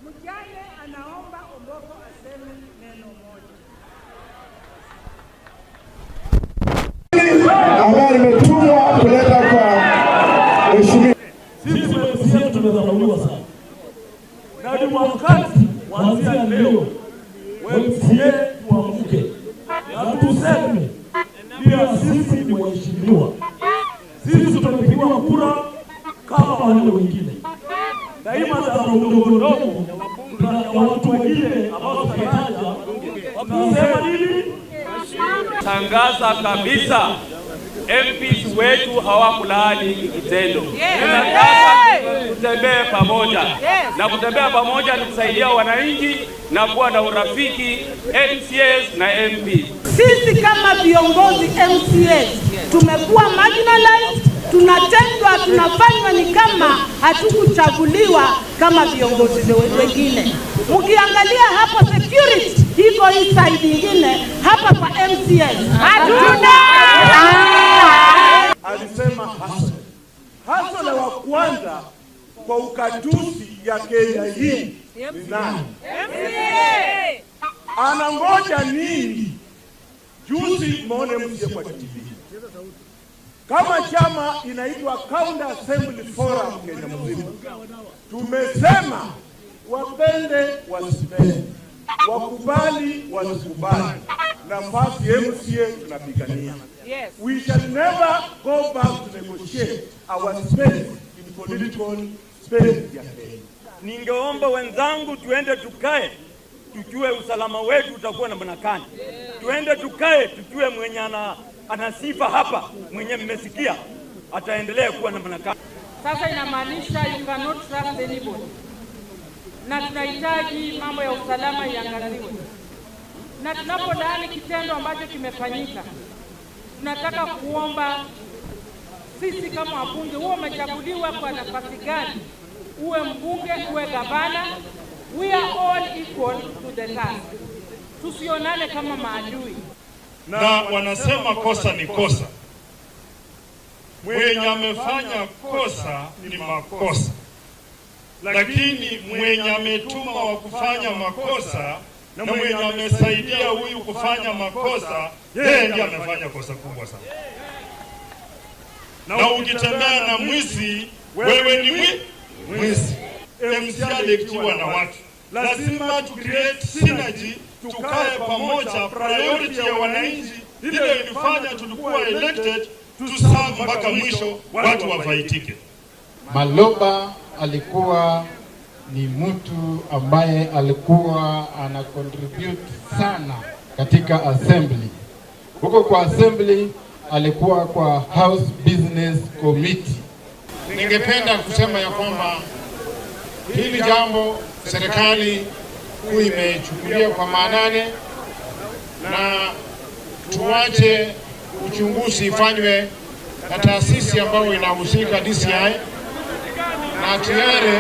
Mjane anaomba Omboko aseme neno moja. Ambaye nimetumwa kuleta kwa mheshimiwa. Sisi MCA tumedharauliwa sana, na ni wakati kuanzia leo MCA tuamke na tuseme pia sisi ni waheshimiwa. Sisi tumepigiwa kura kama wale wengine. Daima dharau ndogo ndogo ya watu wengine ambao tutataja, tunasema nini? Tangaza kabisa MPs wetu hawakulaani hiki kitendo. Tunataka tutembee pamoja, na kutembea pamoja ni kusaidia wananchi na kuwa na urafiki MCAs na MPs. Sisi kama viongozi MCAs tumekuwa marginalized, tunatendwa, tunafanywa ni kama hatukuchaguliwa kama viongozi wengine. Mkiangalia hapo security iko hii side nyingine, hapa kwa MCAs hatuna. Alisema hustler. Hustler wa kwanza kwa ukatusi ya Kenya hii ni nani? Anangoja nini? Juzi muone MCA kwa TV. Kama chama inaitwa County Assembly Forum Kenya mzima, tumesema wapende wasipende, wakubali wasikubali, nafasi MCA tunapigania. We shall never go back to negotiate our space in political space ya Kenya. Ningeomba wenzangu tuende tukae tujue usalama wetu utakuwa namna gani. Tuende tukae tujue mwenye ana sifa hapa, mwenye mmesikia ataendelea kuwa namna gani. Sasa inamaanisha you cannot trust anybody, na tunahitaji mambo ya usalama iangaziwe, na tunapolaani kitendo ambacho kimefanyika, tunataka kuomba sisi kama wabunge, huwa umechaguliwa kwa nafasi gani, uwe mbunge uwe gavana, we are all equal to the task. Tusionane kama maadui. Na wanasema kosa ni kosa. Mwenye amefanya kosa ni makosa, lakini mwenye ametuma wa kufanya makosa na mwenye amesaidia huyu kufanya makosa, yeye ndiye amefanya kosa kubwa sana. Na ukitembea na mwizi, wewe ni mwizi. MCA electiwa na watu, lazima tu create synergy, tukae pamoja. Priority ya wananchi ile ilifanya tulikuwa elected, tuserve mpaka mwisho, watu wafaidike. Maloba alikuwa ni mtu ambaye alikuwa ana contribute sana katika assembly. Huko kwa assembly alikuwa kwa House Business Committee. Ningependa kusema ya kwamba hili jambo serikali kuu imechukulia kwa maanane, na tuache uchunguzi ifanywe na taasisi ambayo inahusika DCI, na tayari